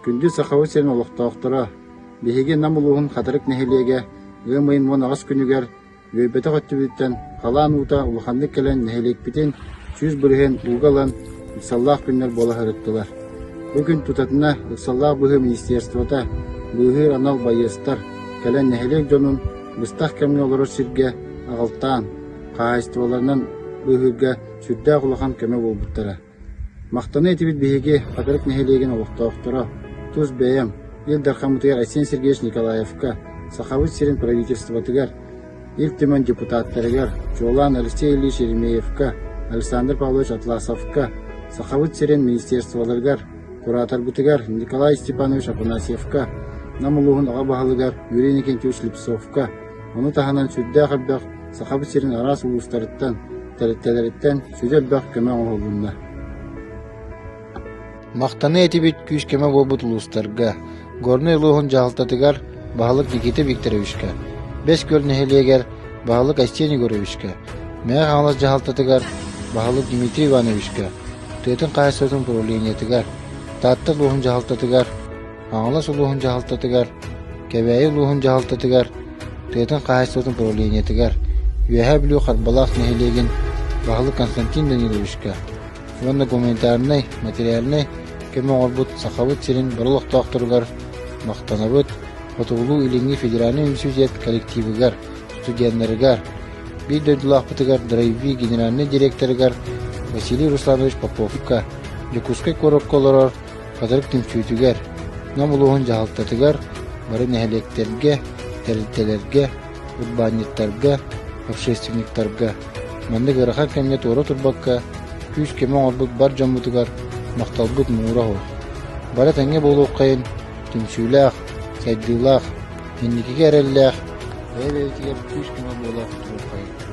Күндү Сахабыт сирин олохтоохторо, биһиги Нам улууһун Хатырык нэһилиэгэ ыам ыйын 18 күнүгэр үөйбэтэх өттүбүтүттэн халаан уута улаханнык кэлэн нэһилиэкпитин 100% ууга ылан ыксаллаах күннэр буола сырыттылар. Бу күн тутатына ыксаллаах быһыы министерствота, быыһыыр анал байыастар кэлэн нэһилиэк дьонун быстах кэмҥэ олорор сиргэ аҕалтаан, хаһаайыстыбаларынан быыһыырга сүрдээх улахан көмө буолбуттара. Махтана этибит биһиги Хатырык нэһилиэгин олохтоохторо, тус бэйэм, Ил Дархаммытыгар Айсен Сергеевич Николаевка, Сахабыт сирин правительствотыгар, Ил Түмэн депутаттарыгар, чуолаан Алексей Ильич Еремеевка, Александр Павлович Атласовка, Сахабыт сирин министерстволарыгар, кураторбытыгар Николай Степанович Афанасьевка, Нам улууһун аҕа баһылыгар Юрий Никитич Слепцовка, ону таһынан сүрдээх элбэх Сахабыт сирин араас улуустарыттан, тэрилтэлэриттэн сүдү элбэх көмө оҥоһулунна. Махтаныы этибит күүс-көмө буолбут улуустарга, Горнай улууһун дьаһалтатыгар баһылык Никита Викторовичка, Бэс Күөл нэһилиэгэр баһылык Айсен Егоровичка, Мэҥэ Хаҥалас дьаһалтатыгар баһылык Дмитрий Ивановичка, тыатын хаһаайыстыбатын управлениетыгар, Таатта улууһун дьаһалтатыгар Хаҥалас улууһун дьаһалтатыгар, Кэбээйи улууһун дьаһалтатыгар, тыатын хаһаайыстыбатын управлениетыгар, Үөһээ Бүлүү Харбалаах нэһилиэгин баһылык Константин Даниловичка уонна гуманитарнай, материальнай көмө оҥорбут Сахабыт сирин бары олохтоохторугар махтанабыт, Хотугулуу-Илиҥҥи федеральнай университет коллективыгар, студеннарыгар, биир дойдулаахпытыгар Драйви генеральнай директорыгар Василий Русланович Поповка, Дьокуускай куоракка олорор Хатырык түмсүүтүгэр, Нам улууһун дьаһалтатыгар, бары нэһилиэктэргэ, тэрилтэлэргэ, урбаанньыттарга, общественниктарга маннык ыарахан кэмҥэ туора турбакка, күүс-көмө оҥорбут бар дьоммутугар махталбыт муҥура суох. Бары тэҥҥэ буолуоххайын, түмсүүлээх, сайдыылаах, инникигэ эрэллээх, бэйэ-бэйэтигэр күүс-көмө буола туруоххайын.